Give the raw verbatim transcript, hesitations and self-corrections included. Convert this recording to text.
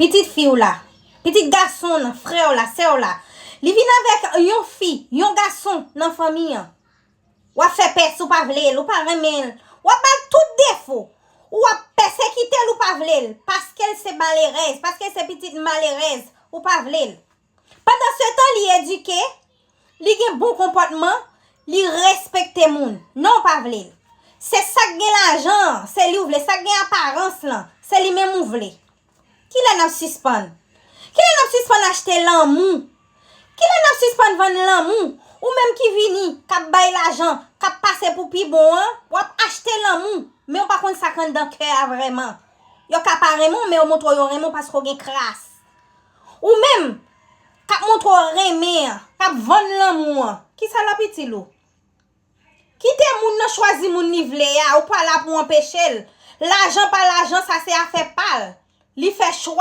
Pitit fi w la, pitit gason w nan, frè w la, sè w la, li vin avèk yon fi, yon gason nan fanmi an. W ap fè pès, ou pa vle l, ou pa renmen l. W ap ba l tout defo. Ou ap pèsekite l, ou pa vle l. Paske l se malerèz, paske l se pitit malerèz, ou pa vle l. Pandansetan, li edike, li gen bon konpòtman, li respekte moun. Non, w pa vle l. Se sa k gen lajan an, se li w vle. Sa k gen aparans lan, se li menm ou vle. Kilè n ap sispann? Kilè n ap sispann achte lanmou? Kilè n ap sispann vann lanmou? Ou menm ki vini, k ap bay lajan, k ap pase pou pi bon an, w ap achte lanmou, men w pa konn sa k anndan kè a vrèman. Yo ka pa renmen w, men yo montre w yo renmen w paske w gen kras. Ou menm, k ap montre w renmen an, k ap vann lanmou an, kisa l ap itil ou? Kite moun nan chwazi moun li vle a, ou pa la pou anpeche l. Lajan pa lajan, sa se afè pa l. Li fè chwa.